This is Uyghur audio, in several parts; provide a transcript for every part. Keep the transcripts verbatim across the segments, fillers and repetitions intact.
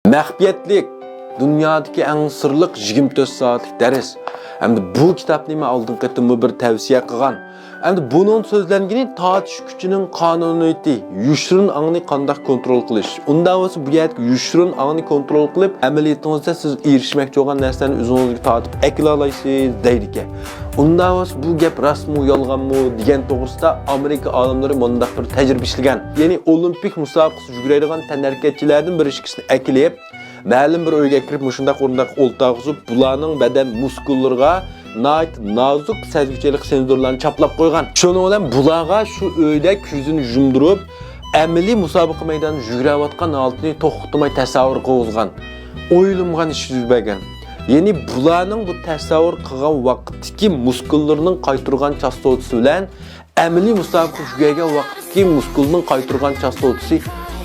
مەخپىيەتلىك، دۇنيادىكى ئەڭ سىرلىق يىگىرمە تۆت سائەتلىك دەرس. ئەمدى بۇ كىتابنى مەن ئالدىنقى قېتىممۇ بىر تەۋسىيە قىلغان. ئەمدى بۇنىڭ سۆزلەنگىنى تارتىش كۈچىنىڭ قانۇنىيىتى، يوشۇرۇن ئاڭنى قانداق كونترول قىلىش. ئۇنداق بولسا بۇ يەردىكى يوشۇرۇن ئاڭنى كونترول قىلىپ، ئەمەلىيىتىڭىزدە سىز ئېرىشمەكچى بولغان نەرسىلەرنى ئۆزىڭىزگە تارتىپ ئەكىلەلەيسىز دەيدىكەن. ئۇنداق بولسا بۇ گەپ راستمۇ، يالغانمۇ دېگەن توغرىسىدا ئامېرىكا ئالىملىرى مۇنداق بىر تەجرىبە ئىشلىگەن. يەنى ئولىمپىك مۇسابىقىسى يۈگۈرەيدىغان تەنھەرىكەتچىلەردىن بىر ئىككىسىنى ئەكېلىپ، مەلۇم بىر ئۆيگە كىرىپ، مۇشۇنداق ئورۇنداق ئولتۇرغۇزۇپ، بۇلارنىڭ بەدەن مۇسكۇللىرىغا ناھايىتى نازۇك سەزگۈچىلىك سېنزورلارنى چاپلاپ قويغان. شۇنىڭ بىلەن بۇلارغا شۇ ئۆيدە كۆزىنى يۇمدۇرۇپ، ئەمەلىي مۇسابىقە مەيدانىدا يۈگۈرەۋاتقان ھالىتىنى توختىماي تەسەۋۋۇر قىلغۇزغان. ئويلىمىغان ئىش يۈز بەرگەن. يەنى بۇلارنىڭ بۇ تەسەۋۋۇر قىلغان ۋاقىتتىكى مۇسكۇللىرىنىڭ قايتۇرغان چاستوتىسى بىلەن ئەمەلىي مۇسابىقە يۈگۈرگەن ۋاقىتتىكى مۇسكۇلنىڭ قايتۇرغان چاستوتىسى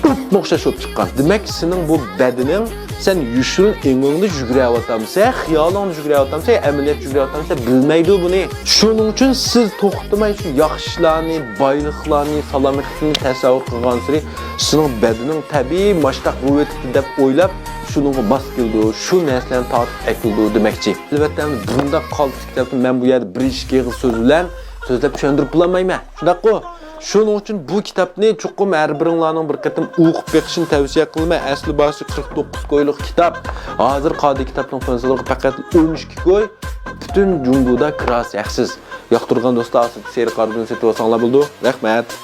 ئوپمۇ ئوخشاش بولۇپ چىققان. دېمەك، سېنىڭ بۇ بەدىنىڭ، سەن يوشۇرۇن ئېڭىڭدا يۈگۈرەۋاتامسەن، خىيالىڭدا يۈگۈرەۋاتامسەن، ئەمەلىيەتتە يۈگۈرەۋاتامسەن، بىلمەيدۇ بۇنى. شۇنىڭ ئۈچۈن سىز توختىماي شۇ ياخشى ئىشلارنى، بايلىقلارنى، سالامەتلىكنى تەسەۋۋۇر قىلغانسېرى، سېنىڭ بەدىنىڭ تەبىئىي ماشتاق بولۇۋېتىپتۇ دەپ ئويلاپ، شۇنىڭغا ماس كېلىدۇ، شۇ نەرسىلەرنى تارتىپ ئەكېلىدۇ دېمەكچى. ئەلۋەتتە، ئەمدى بۇنداق قالتىس كىتابنى مەن بۇ يەردە بىر ئىككى ئېغىز سۆز بىلەن سۆزلەپ چۈشەندۈرۈپ بولالمايمەن. شۇنداققۇ؟ شۇنىڭ ئۈچۈن بۇ كىتابنى چوقۇم ھەر بىرىڭلارنىڭ بىر قېتىم ئوقۇپ بېقىشىنى تەۋسىيە قىلىمەن. ئەسلى باھاسى قىرىق توققۇز كويلۇق كىتاب. ھازىر قادىر كىتابنىڭ فونسىلىرىغا پەقەت ئون ئىككى كوي. پۈتۈن جۇڭگودا كىراسى ھەقسىز. ياقتۇرغان دوستلار ئاستىدىكى سېرىق ئارىدىن سېتىۋالساڭلار بولىدۇ. رەھمەت.